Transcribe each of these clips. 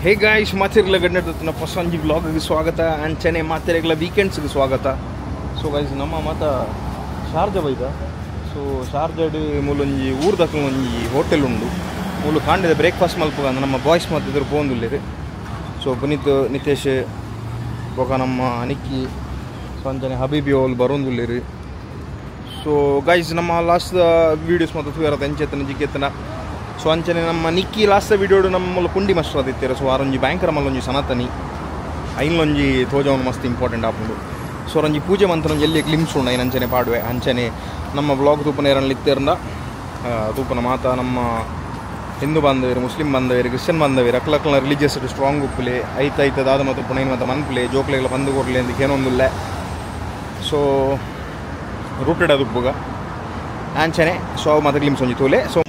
Hey guys ಮಾತಿರ್ಲ ಗಡ್ನ ಹೊಸಂಜಿ ವ್ಲಾಗ್ಗೆ ಸ್ವಾಗತ ಅಂಚನೆ ಮಾತಿರ್ಲ ವೀಕೆಂಡ್ಸ್ಗೆ ಸ್ವಾಗತ. ಸೊ ಗೈಸ್ ನಮ್ಮ ಮಾತ ಶಾರ್ಜಾ ಬೈದ. ಸೊ ಶಾರ್ಜಾಡ್ ಮೂಲೊಂಜಿ ಊರ್ದಕ್ಕ ಒಂಜಿ ಹೋಟೆಲ್ ಉಂಡು. ಮೂಲು ಕಾಂಡದ ಬ್ರೇಕ್ಫಾಸ್ಟ್ ಮಲ್ಪುಗ ನಮ್ಮ ಬಾಯ್ಸ್ ಮಾತಿದ್ರು ಪೋಂದುಲ್ಲೆರ್. ಸೊ ಪುನೀತ್ ನಿತೇಶ್ ಬೊಕ ನಮ್ಮ ನಿಕ್ಕಿ ಸೊ ಅಂಚನೆ ಹಬೀಬಿ ಅವ್ಲು ಬರೋಂದುಲ್ಲೆರ್. ಸೊ ಗೈಸ್ ನಮ್ಮ ಲಾಸ್ಟ್ ವೀಡಿಯೋಸ್ ಮಾತ ತೂಯರ ಎಂಚೆತ್ತನ ಜಿಕ್ಕೆತ್ತನ. ಸೊ ಅಂಚನೆ ನಮ್ಮ ನಿಕ್ಕಿ ಲಾಸ್ಟ್ ವೀಡಿಯೋಡು ನಮ್ಮ ಪುಂಡಿ ಮಸ್ತ್ ಆದಿತ್ತಾರೆ. ಸೊ ಆರೊಂಜಿ ಬ್ಯಾಂಕರ ಮಲ್ಲೊಂಜಿ ಸನಾತನಿ ಐನ್ಲೊಂಜಿ ತೋಜವನು ಮಸ್ತ್ ಇಂಪಾರ್ಟೆಂಟ್ ಆಪುಂಡು. ಸೊ ಅರೊಂಜಿ ಪೂಜೆ ಮಂತ್ರೊಂಜಿ ಎಲ್ಲಿ ಗ್ಲಿಮ್ಸ್ ಉಂಡು ಐನ್ ಅಂಚನೆ ಪಾಡುವೆ. ಅಂಚನೆ ನಮ್ಮ ವ್ಲಾಗ್ ತೂಪನ ಏರಲ್ಲಿ ಇತ್ತೇರಂಡ ತೂಪನ ಮಾತ ನಮ್ಮ ಹಿಂದೂ ಬಾಂಧವ್ಯರು ಮುಸ್ಲಿಂ ಬಾಂಧವ್ಯರು ಕ್ರಿಶ್ಚಿಯನ್ ಬಾಂಧವ್ಯರು ಅಕ್ಲಕ್ಲ ರಿಲಿಜಿಯಸ್ ಸ್ಟ್ರಾಂಗ್ ಉಪ್ಪುಲೆ ಐತ ಐತ ದಾದ ಮತ್ತು ಪುಣೈನ್ ಮತ್ತು ಮನ್ಪುಲೆ ಜೋಕ್ಲೆಗಳ ಬಂದು ಕೊರ್ಲೆ ಅಂತ ಏನೊಂದುಲ್ಲೆ. ಸೊ ರೂಟೆಡ್ ಅದು ಉಪ್ಪುಗ ಅಂಚನೆ ಸೊ ಅವು ಮಾತ ಗ್ಲಿಮ್ಸ್ ಒಂಜಿ ತೂಲೆ. ಸೊ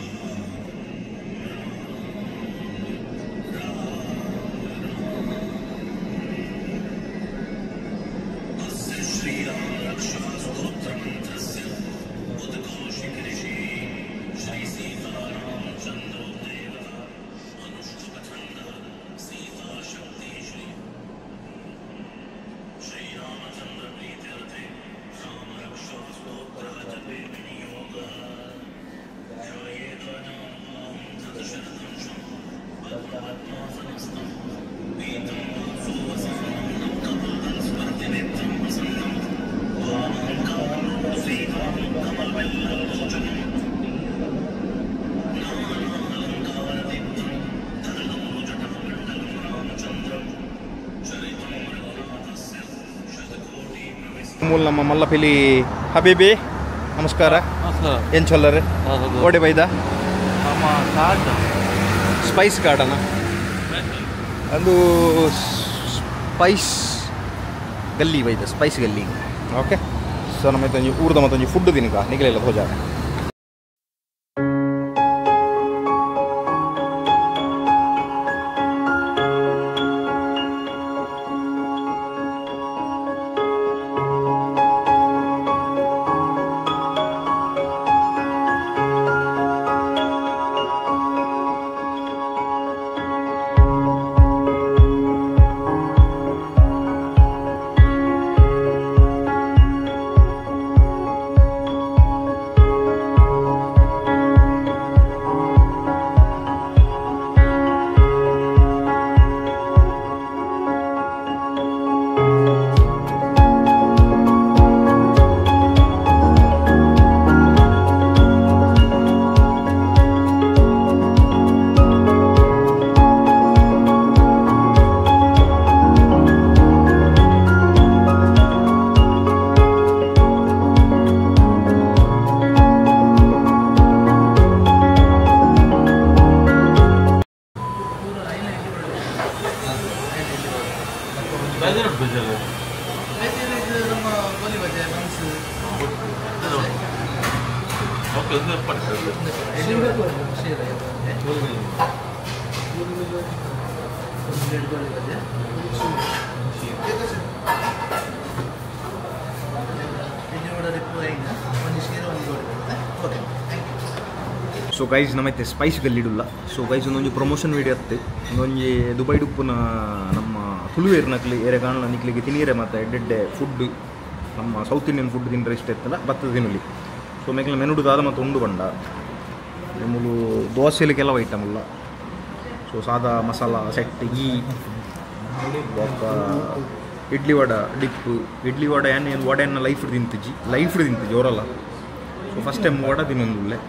ಮೂಲ ನಮ್ಮ ಮಲ್ಲಪಿಲಿ ಹಬೀಬಿ ನಮಸ್ಕಾರ. ಏನು ಚೊಲ್ಲರು ಓಡಿ ಬೈದ ಸ್ಪೈಸ್ ಗಾರ್ಡನ್ ಅದು ಸ್ಪೈಸ್ ಗಲ್ಲಿ ಬೈದ ಸ್ಪೈಸ್ ಗಲ್ಲಿ. ಓಕೆ ಸೊ ನಮ್ಮ ಒಂಜಿ ಊರ್ದ ಮತ್ತೊಂಜಿ ಫುಡ್ ತಿನ್ಕ ನಿಗಲೆಲ್ಲ ಹೋಜಾರ. ಸೊ ಗೈಸ್ ನಮ್ಮೈತೆ ಸ್ಪೈಸ್ ಗಲ್ಲಿಡುಲ್ಲ. ಸೊ ಗೈಸ್ ಒಂದೊಂಜಿ ಪ್ರಮೋಷನ್ ವೀಡಿಯೋ ಅತ್ತೆ ಒಂದೊಂಜಿ ದುಬೈ ಡುಪ್ಪುನ ನಮ್ಮ ತುಳುವೇರು ನಕ್ಲಿ ಏರೆ ಕಾಣಲ ನಿಕ್ಲಿಗೆ ತಿನೀರೆ ಮತ್ತು ಎಡ್ಡೆಡ್ಡೆ ಫುಡ್ ನಮ್ಮ ಸೌತ್ ಇಂಡಿಯನ್ ಫುಡ್ ತಿಂದರೆ ಇಷ್ಟ ಇತ್ತಲ್ಲ ಬತ್ತದ ತಿನ್ನಲಿ. ಸೊ ಮೇಕಲ ಮೆನುಡು ದಾದ ಮತ್ತು ಉಂಡು ಬಂಡ ಮೂಲು ದೋಸೆಲಿ ಕೆಲವು ಐಟಮ್ ಅಲ್ಲ. ಸೊ ಸಾದಾ ಮಸಾಲ ಸೆಟ್ ಗೀ ಇಡ್ಲಿ ವಡ ಡಿಪ್ಪು ಇಡ್ಲಿ ವಡ ಏನು ವಡೆಯನ್ನು ಲೈಫ್ ತಿಂತಿಜ್ಜಿ ಲೈಫ್ ತಿಂತಿಜ್ಜಿ ಅವರಲ್ಲ. ಸೊ ಫಸ್ಟ್ ಟೈಮ್ ವಡ ತಿನ್ನೊಂದುಲ್ಲೆ.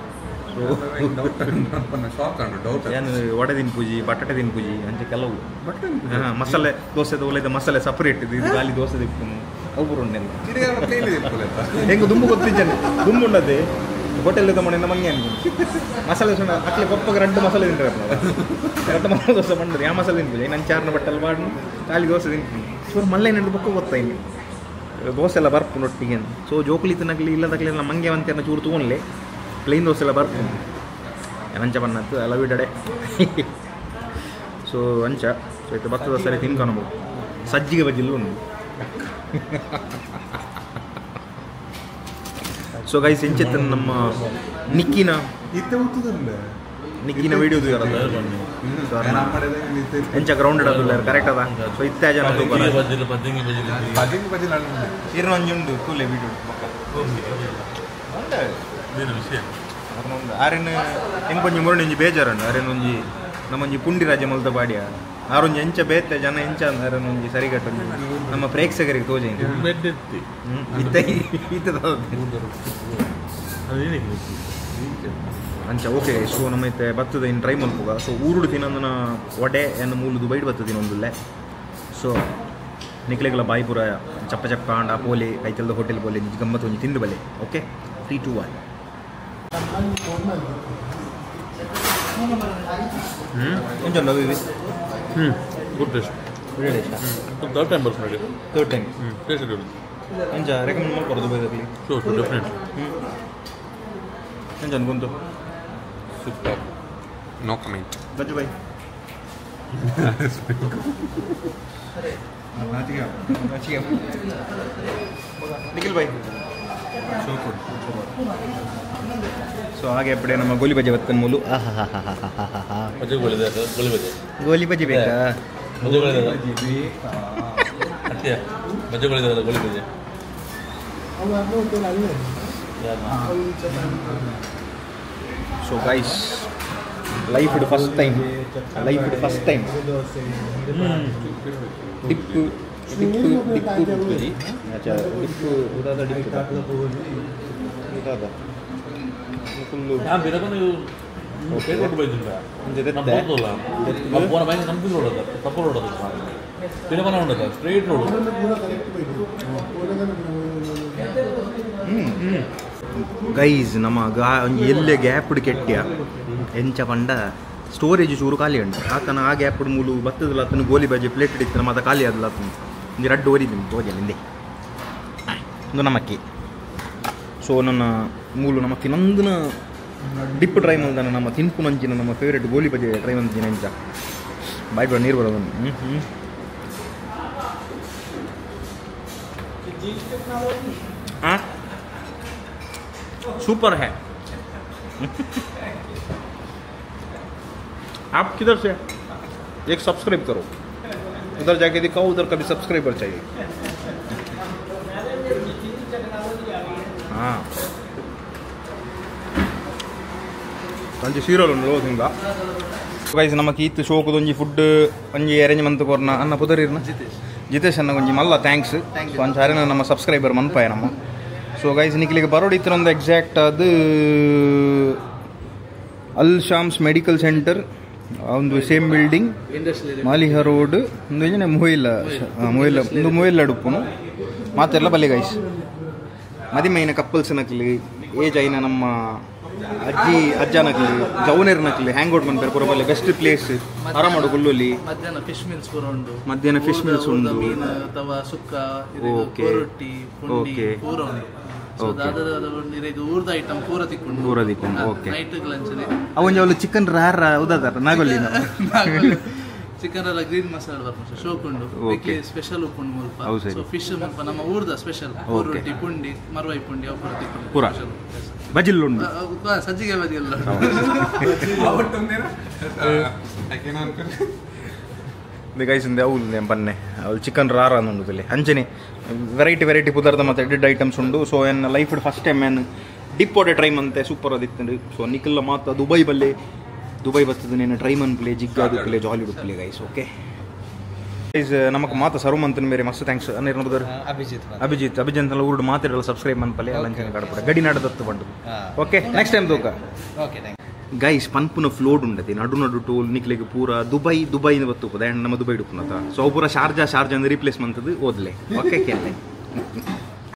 ಏನು ವಡೆ ತಿನ್ಪೂಜಿ ಬಟಾಟೆ ತಿನ್ಪೂಜಿ ಅಂಚೆ ಕೆಲವು ಮಸಾಲೆ ದೋಸೆ ಒಳ್ಳೆದ ಮಸಾಲೆ ಸಪರೇಟ್ ಇದು ಖಾಲಿ ದೋಸೆ ತಿಪ್ಪುನು ಅವು ಪೂರ ಉಂಡೆಲ್ಲ ಹೆಂಗೆ ದುಂಬು ಗೊತ್ತಿದ್ದಾನೆ ದುಂಬು ಉಂಡದೆ ಹೋಟೆಲ್ ತಗೊಂಡೆ ಮಂಗೆ ಅನ್ಕೊಂಡು ಮಸಾಲೆ ದೋಸೆ ಅಕ್ಲೆ ಕೊಪ್ಪಗೆ ಎರಡು ಮಸಾಲೆ ತಿಂತಾರೆ ಎರಡು ಮಸಾಲೆ ದೋಸೆ ಬಂದ್ರೆ ಯಾವ ಮಸಾಲೆ ತಿನ್ಪೂಜಿ ನಾನು ಚಾರ್ನ ಬಟ್ಟಲ್ಲಿ ಬಾಡ್ನು ಖಾಲಿ ದೋಸೆ ತಿನ್ಪುನು. ಸೊ ಮಲ್ಲೆ ನೆಂಡು ಬೊಕ್ಕ ಗೊತ್ತಾಯಿನಿ ದೋಸೆ ಎಲ್ಲ ಬರ್ಪುಂಡು ಒಟ್ಟಿಗೆ. ಸೊ ಜೋಕುಲಿ ತಿನ್ನಕ್ಲಿ ಇಲ್ಲದಕ್ಲಿ ಎಲ್ಲ ಮಂಗೆ ಅಂತ ಚೂರು ತಗೊಂಡ್ಲೆ ಪ್ಲೇನ್ ದೋಸೆ ಎಲ್ಲ ಬರ್ಪುಂಡು ಅಂಚ ಬನ್ನತ್ತು ಎಲ್ಲ ಬಿಡಡೆ. ಸೊ ಅಂಚ ಸೊ ಇತ್ತು ಭತ್ತದ ಸರಿ ತಿನ್ಕೊಳ್ಬೋದು ಸಜ್ಜಿಗೆ ಬಜ್ಜಿಲ್ಲ ಉಂಡು. ಸೊ ಗೈಸ್ ಎಂಚೆತ್ತ ನಮ್ಮ ನಿಕ್ಕಿನ ನಿಕ್ಕಿನ ವಿಡಿಯೋ ತೂಯರ ಎಂಚ ಗ್ರೌಂಡೆಡ್ ಆದುಲ್ಲೆರ್ ಕರೆಕ್ಟ್ ಅದ ಸೊ ಇತ್ತೆ ಜನ ತೂಪರ ಇರ್ನ ಒಂಜಿ ಉಂಡು ತೂಲೆ ವಿಡಿಯೋ ಬೊಕ್ಕ ಆರೆನ್ ಎಂಕೊಂಜಿ ಮುರುಣಿ ಒಂಜಿ ಬೇಜಾರುಂಡು ಆರೆನ್ ಒಂಜಿ ನಮ್ಮೊಂಜಿ ಪುಂಡಿ ರಾಜ್ಯ ಮಲ್ತ ಬಾಡಿಯ ಆರೊಂಜಿ ಎಂಚ ಬೇತೆ ಜನ ಎಂಚ ಆರೆನ್ ಒಂಜಿ ಸರಿಗಟ್ಟು ನಮ್ಮ ಪ್ರೇಕ್ಷಕರಿಗೆ ತೋಜೆ ಇತ್ತ ಅಂಚ ಓಕೆ ಸೊ ನಮ್ಮ ಇತ್ತೆ ಬತ್ತದ ಇನ್ನು ಟ್ರೈ ಮಲ್ಪುಗ ಸೊ ಊರುಡು ತಿನ್ನಂದನ ವಡೆ ಎನ್ನ ಮೂಲು ದುಬೈಡ್ ಬತ್ತದ ತಿನ್ನೊಂದುಲ್ಲೆ ಸೊ ನಿಕ್ಲೆಗಳ ಬಾಯಿ ಪೂರ ಚಪ್ಪ ಚಪ್ಪ ಅಂಡ ಪೋಲಿ ಕೈತಲ್ದ ಹೋಟೆಲ್ ಪೋಲಿ ಗಮ್ಮತ್ತು ಒಂಜಿ ತಿಂದು ಬಲೆ ಓಕೆ 3 2 1 ಎಂಚ good taste good taste third time ಬರ್ಸ್ third time taste good ಎಂಚ ರೆಕಮೆಂಡ್ ಮಲ್ಪೊಡು ದುಬೈದಲ್ಲಿ ಶೋರ್ ಶೋರ್ ಡೆಫಿನೆಟ್ಲಿ ಎಂಚ ಅನ್ಕೊಂತು ಸೂಪರ್ ನೋ ಕಮೆಂಟ್ ಗಜ್ಜು ಬಾಯ್ ನಿಖಿಲ್ ಬಾಯ್ ಸೊ ಹಾಗೆ ಅಪ್ಪಡೆ ನಮ್ಮ ಗೋಲಿ ಬಜೆ ಬತ್ತನ್ ಮೂಲು ಗೋಲಿ ಬಜೆ ಬೇಕಾ so guys life first time dip dip dip dip ಉದಾದ ಡಿಪ್ ಉದಾದ ಸ್ಟ್ರೈಟ್ ರೋಡ್ ಗೈಸ್ ನಮ್ಮ ಒಂಜಿ ಎಲ್ಲೆ ಗ್ಯಾಪ್ಡ್ ಕೆಟ್ಟಿಯ ಎಂಚ ಪಂಡ ಸ್ಟೋರೇಜ್ ಚೂರು ಖಾಲಿ ಉಂಟು ಆತನ ಆ ಗ್ಯಾಪ್ಡ್ ಮೂಲು ಬತ್ತದಲ್ಲ ಆತನ ಗೋಲಿ ಬಜೆ ಪ್ಲೇಟ್ ಇತ್ತು ನಮ್ಮ ಖಾಲಿ ಆದಲ್ಲ ಆತನ ಒಂಜಿ ರಡ್ಡು ಒರಿದ್ದೀನಿ ತೋಜಲ್ಲ ಹಿಂದೆ ಒಂದು ನಮಕ್ಕಿ ಸೊ ನನ್ನ ಮೂಲು ನಮ್ಮ ತಿನ್ನಂದಿನ ಡಿಪ್ ಟ್ರೈ ಮಾಡ್ದಾನೆ ನಮ್ಮ ತಿನ್ಪು ನಂಚಿನ ನಮ್ಮ ಫೇವ್ರೇಟ್ ಗೋಲಿ ಬಜೆ ಟ್ರೈ ಮಾಡ್ತೀನಿ ಅಂಚ ಬಾಯ್ ಬಾ ನೀರು ಬರೋದನ್ನು ಹ್ಞೂ ಹ್ಞೂ ಹಾಂ सुपर है। आप किधर से? एक सब्सक्राइब करो, उधर जाके दिखाओ, उधर कभी सब्सक्राइबर चाहिए। हाँ ಅಂಚೆ ಸೀರಿಯಲ್ ಉಂಡು ತಿಂದ ಗೈಸ್ ನಮಕ್ ಈತ್ ಶೋಕದ ಒಂಜಿ ಫುಡ್ ಒಂಜಿ ಅರೇಂಜ್ ಮಂತ್ ಕೊರ್ನ ಅನ್ನ ಪುದರಿರ್ನ ಜಿತೇಶ್ ಅನ್ನ ಒಂಜಿ ಮಲ್ಲ thanks. ಸೊ ಅಂಚ ಅರೇನ ನಮ್ಮ ಸಬ್ಸ್ಕ್ರೈಬರ್ ಮನ್ಪಾಯ ನಮ್ಮ. ಸೊ ಗೈಸ್ ನಿಕ್ಲಿಗೆ ಬರೋಡಿತ್ತಿನೊಂದು ಎಕ್ಸಾಕ್ಟ್ ಅದು ಅಲ್ ಶಾಮ್ಸ್ ಮೆಡಿಕಲ್ ಸೆಂಟರ್ ಒಂದು ಸೇಮ್ ಬಿಲ್ಡಿಂಗ್ ಮಾಲಿಹ ರೋಡ್ ಒಂದು ಎಂಜನೆ ಮೊಯಿಲ ಮೊಯಿಲ ಒಂದು ಮೊಯಿಲ್ ಅಡುಪುನು ಮಾತೆಲ್ಲ ಬಲ್ಲೆ ಗೈಸ್. ಮದಿಮೈನ ಕಪ್ಪಲ್ಸ್ ನಕ್ಲಿ ಏಜ್ ಐನ ನಮ್ಮ ಅಜ್ಜಿ ಅಜ್ಜ ನಕ್ಲಿ ಜೌನೇರ್ ನಕ್ಲಿ ಹ್ಯಾಂಗ್ ಔಟ್ ಮನ್ಪೇರು ಪೂರ ಬಲ್ಲೆ ಬೆಸ್ಟ್ ಪ್ಲೇಸ್ ಆರಾಮಾಡು ಗುಲ್ಲೊಲಿ. ಮಧ್ಯಾಹ್ನ ಫಿಶ್ ಮೀಲ್ಸ್ ಪೂರ ಉಂಡು, ಮಧ್ಯಾಹ್ನ ಫಿಶ್ ಮೀಲ್ಸ್ ಉಂಡು, ಮೀನು ಅಥವಾ ಸುಕ್ಕ ಓಕೆ ರೊಟ್ಟಿ ಪುಂಡಿ ಪೂರ ಉಂಡು. ಸೊ ದಾದಾದ ಇರೆಗ್ ಊರ್ದ ಐಟಮ್ ಪೂರ ತಿಕ್ಕುಂಡು ಪೂರ ತಿಕ್ಕುಂಡು. ಓಕೆ ನೈಟ್ ಲಂಚ್ ಅವೊಂಜಿ ಅವಳು ಚಿಕನ್ ರಾರ ಉದಾದಾರ ನಾಗೊಲ್ಲಿ ಚಿಕನ್ ಎಲ್ಲ ಗ್ರೀನ್ ಮಸಾಲ ಬರ್ಪುಂಡು ಶೋಕ್ ಉಂಡು ವೀಕ್ಲಿ ಸ್ಪೆಷಲ್ ಉಪ್ಪುಂಡು ಮುಲ್ಪ. ಸೊ ಫಿಶ್ ಮುಲ್ಪ ನಮ್ಮ ಊರ್ದ ಸ್ಪೆಷಲ್ ರೊಟ್ಟಿ ಪುಂಡಿ ಮರ್ವೈ ಪುಂಡಿ ಅವು ಪೂರ ತಿಕ್ಕುಂಡು ಪೂರ ಬಜಿಲ್ ಉಂಡು ಸಜ್ಜಿಗೆ ಬಜಿಲ್ ಗೈಸ್ ಇಂದೆ ಅವು ಬನ್ನೆ ಅವಳು ಚಿಕನ್ ರಾರ ಉಂಡು ಅಂಚನೆ ವೆರೈಟಿ ವೆರೈಟಿ ಪುದಾರ್ದ ಮತ್ತು ಎಡೆಡ್ ಐಟಮ್ಸ್ ಉಂಡು. ಸೊ ಎನ್ನ ಲೈಫ್ ಫಸ್ಟ್ ಟೈಮ್ ಏನ್ ಡಿಪ್ ಒಡೆ ಟ್ರೈ ಮಂತೆ ಸೂಪರ್ ಅದಿತ್ತು. ಸೊ ನಿಖಿಲ್ಲ ಮಾತ್ರ ದುಬೈ ಬಲ್ಲೆ ದುಬೈ ಬರ್ತದೆ ನೇನು ಟ್ರೈ ಮನ್ಪ್ಲೆ ಜಿಗ್ಗಾದು ಪ್ಲೇ ಜಾಲಿ ಉಡುಪ್ಲೆ ಗೈಸ್. ಓಕೆ ಗೈಸ್ ನಮಕ್ ಮಾತ ಸರ್ವ್ ಮಂತನ ಬೇರೆ ಮಸ್ತ್ thanks ಅನ್ನ ಅಭಿಜಿತ್ ಅಭಿಜಿತ್ ಅಭಿಜಿತ್ ಊರು ಮಾತಿರಲ್ಲ ಸಬ್ಸ್ಕ್ರೈಬ್ ಮನ್ಪಲೆ ಅಲಂಚನೆ ಕಡಪಡೆ ಗಡಿ ನಾಡದತ್ತು ಬಂಡು. ಓಕೆ ನೆಕ್ಸ್ಟ್ ಟೈಮ್ ತೂಕ. ಓಕೆ thank guys ಪನ್ಪುನ ಫ್ಲೋಡ್ ಉಂಡತಿ ನಡು ನಡು ಟೋಲ್ ನಿಕ್ಲೆಗ್ ಪೂರ ದುಬೈ ದುಬೈ ಬತ್ತುಪದ ನಮ್ಮ ದುಬೈ ಡುಪ್ಪುನತ. ಸೊ ಅವು ಪೂರ ಶಾರ್ಜಾ ಶಾರ್ಜಾ ಅಂದ್ರೆ ರೀಪ್ಲೇಸ್ ಮಂತದ್ದು ಓದ್ಲೆ. ಓಕೆ ಕೇಳಿ.